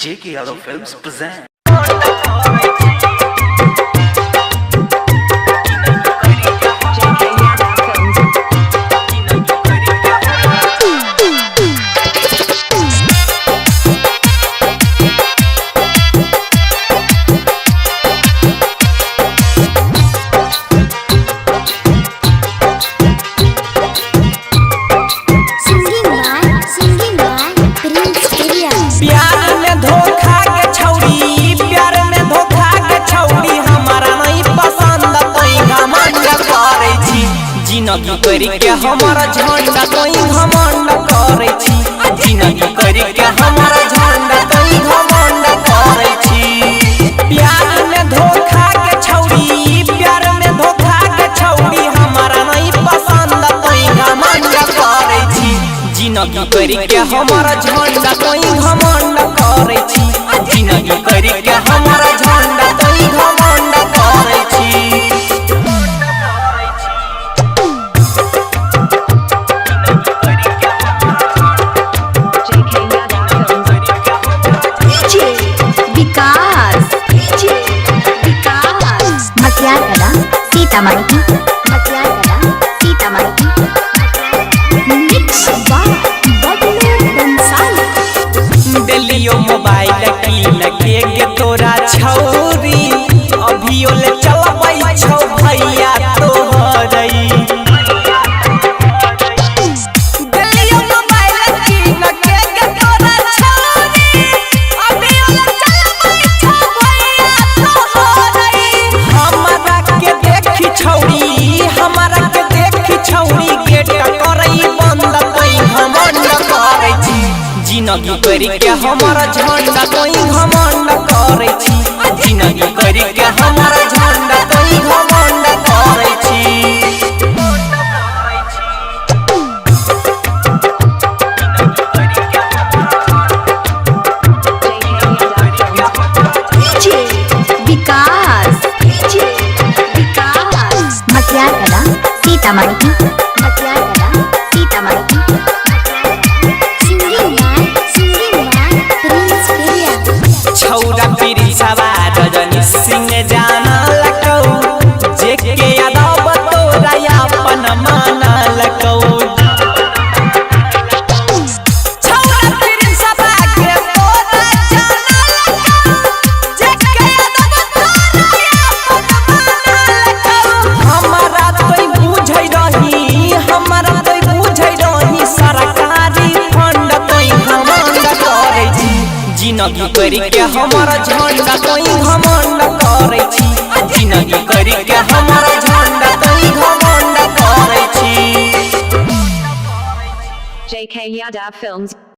J.K. Yadav Films present. JK Yadav Films. Singing by Prince Area. प्यार में धोखा के छौरी, प्यार में धोखा के छौरी हमारा नहीं पसंद, तोई घमंड करै छी। जिनगी करी के हमर झंडा, तोई घमंड करै छी। जिनगी करी के हमर झंडा, तोई घमंड करै छी। प्यार में धोखा के छौरी, प्यार में धोखा के छौरी हमारा नहीं पसंद, तोई घमंड करै छी। जिनगी करी के हमर झंडा, तोई घमंड करै छी। जिनगी करी के हमर झंडा, तोई घमंड करै छी। JK Yadav Films. DJ Vikas, DJ Vikas. Matiyarkala, Sitamarhi, Matiyarkala, Sitamarhi. Mix by Bablu Bansal. देलियो मोबाइल कीन के तोरा छौरी, अभियो ले चलबै छौ भैया तोहरई। देलियो मोबाइल कीन के तोरा छौरी, अभियो ले चलबै छौ भैया तोहरई। हमरा के देखी छौरी, हमरा के देखी छौरी गेट करई बंद, तोई घमंड करै छी। जिनगी करी के हमर झंडा, तोई घमंड करै छी। जिनगी करी के हमर झंडा, तोई घमंड करै छी। JK Yadav Films. DJ Vikas, DJ Vikas. Matiyarkala, Sitamarhi, Matiyarkala, Sitamarhi. Singing by Prince Area. छौरा पिरिसवा रजनी सिंह जाना लकौ, जेके यादव तोरा अपन माना लकौ। छौरा पिरिसवा के तोरा जाना लकौ, जेके यादव तोरा अपन माना लकौ। हमरा तोय बुझै रही, हमरा तोय बुझै रही सरकारी फंड, तोय घमंड करै छी। जिनगी करी के हमर झंडा, तोई घमंड करै छी। जिनगी करी के हमर झंडा, तोई घमंड करै छी। JK Yadav Films.